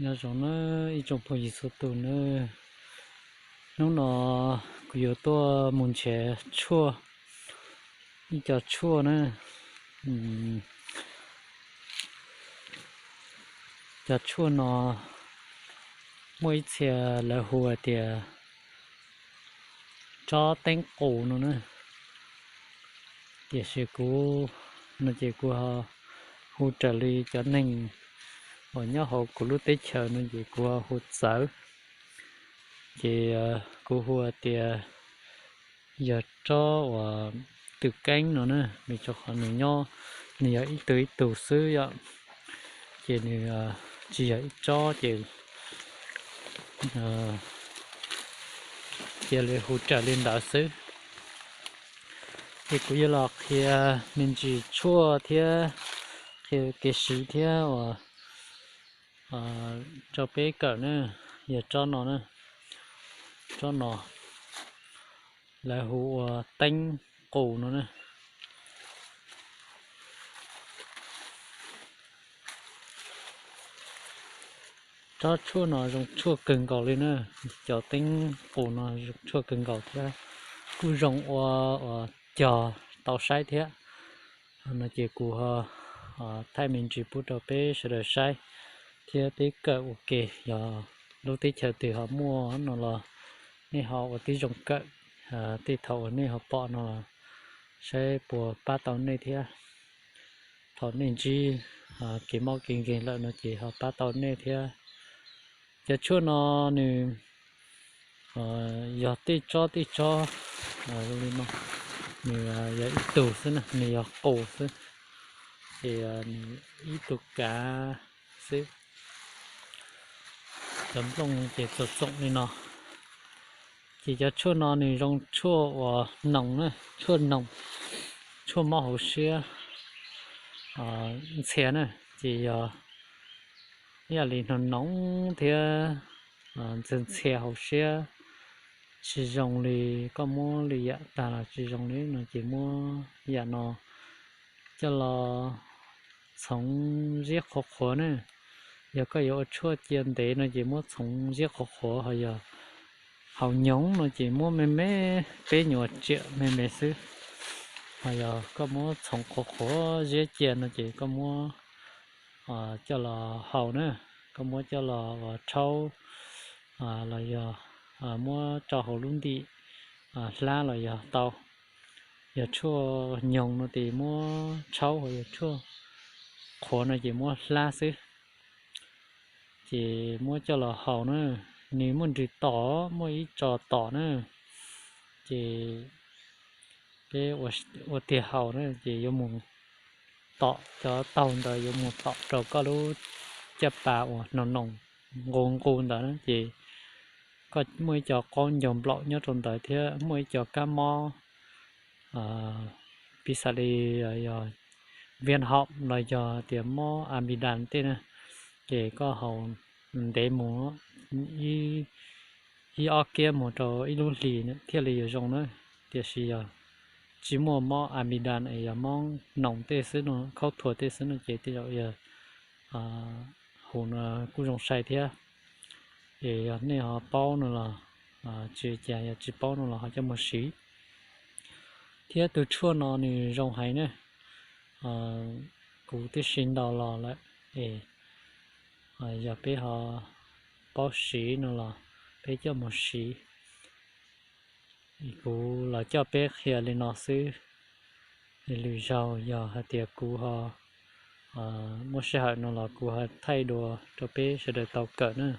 Nyob zoo na ib tsoom phooj ywg txhua tus na, hnub no kuv yuav tuaj mus nrhiav tshuaj, ib co tshuaj na. Cov tshuaj no muaj ib txhia lawv hu hais tias tsob teeb qus no na. Tiam sis kuv no ces kuv ho hu raws li cov neeg uas nyob hauv kuv lub teb chaws no ces kuv ho hu txawv. Ces kuv hu tias yog tsob uas twm keeb no na, vim rau qhov nws nyob, nws yog ib tug ib tug xwb yom, ces nws tsis yog ib tsob ces cia li hu raws li ntawd xwb. Ces kuv yuav los qhia me ntsis tshuaj thiab qhia kev siv thiab uas rau peb kawm na. Yog tsob no na, tsob no lawv hu ua teeb qus no na. Tsob tshuaj no zoo tshuaj kawg nkaus li na, cov teeb qus no zoo tshuaj kawg nkaus thiab kuj zoo ua cog tau saib thiab. No ces kuv ho thaij me ntsis pub rau peb sawv daws saib thiab peb kawm ua ke. Yog lub teb chaws twg ho muaj no los nej ho ua tib zoo kawm, tej thaum uas nej ho pom no los saib puas pab tau nej thiab. Thaum nej ntsib kev mob kev nkeeg lawm no ces ho pab tau nej thiab. Cov tshuaj no nws yog tej tsob tej tsob zoo li no, nws yog ib tug xwb na, nws yog qus xwb, ces nws ib tug kav xwb. Cov nplooj ces txom txoom li no. Ces cov tshuaj no nws zoo tshuaj uas noos na, tshuaj noos, tshuaj mob hauv siab ntxhia na. Ces yog ib yam li noos noos thiab ntxhia ntxhia hauv siab tsis zoo li, koj muab li yam tag los tsis zoo li no ces muab yam no coj los txhoov ziab qhuav qhuav na. Yog koj yuav ua tshuaj cia ntev no ces muab txhoov ziab qhuav qhuav, ho yog haus nyoos no ces muab me me, peb nyuag tsiam me me xwb. Ho yog koj muab txhoov qhuav qhuav ziab cia no ces koj muab coj los haus na, koj muab coj los rhaub los yog muab rau hauv lub ntim hlab los yog tau. Yog tshuaj nyoos no ces muab rhaub, ho yog tshuaj qhuav no ces muab hlab xwb. Ces muab coj los haus na, nws muaj nrws tom, muaj ib tso tom na. Ces peb ua tiag haus na ces yuav mus tom, cov taug ntawd yuav mus tom rau koj lub caj pas uas noos noos nqus nqus ntawd na, ces koj muaj ib co qaub ncaug nplaum nyob rau ntawd thiab muaj ib co kab mob piv xam li yog viêm họng los yog tias mob amidan tej na, ces koj haus ntev mus ib ob kiab mus rau ib lub hlis thiaj li yuav zoo na. Tiam sis yog tsis muaj mob amidan es yog mob noos tej xwb no, khaub thuas tej xwb no ces tej zaum yog hu no kuj zoo sai thiab. Es yog nej ho paub no los tsis cas, yog tsis paub no los ho coj mus siv. Thiab tus tshuaj no nws zoo heev na, kuv twb siv ntau los lawm es yog peb ho paub siv no los peb coj mus siv. Kuv los coj peb qhia li no xwb. Lwm zaug yog hais tias kuv ho muaj sij hawm no los kuv ho thaij dua rau peb sawv daws tau kawm na.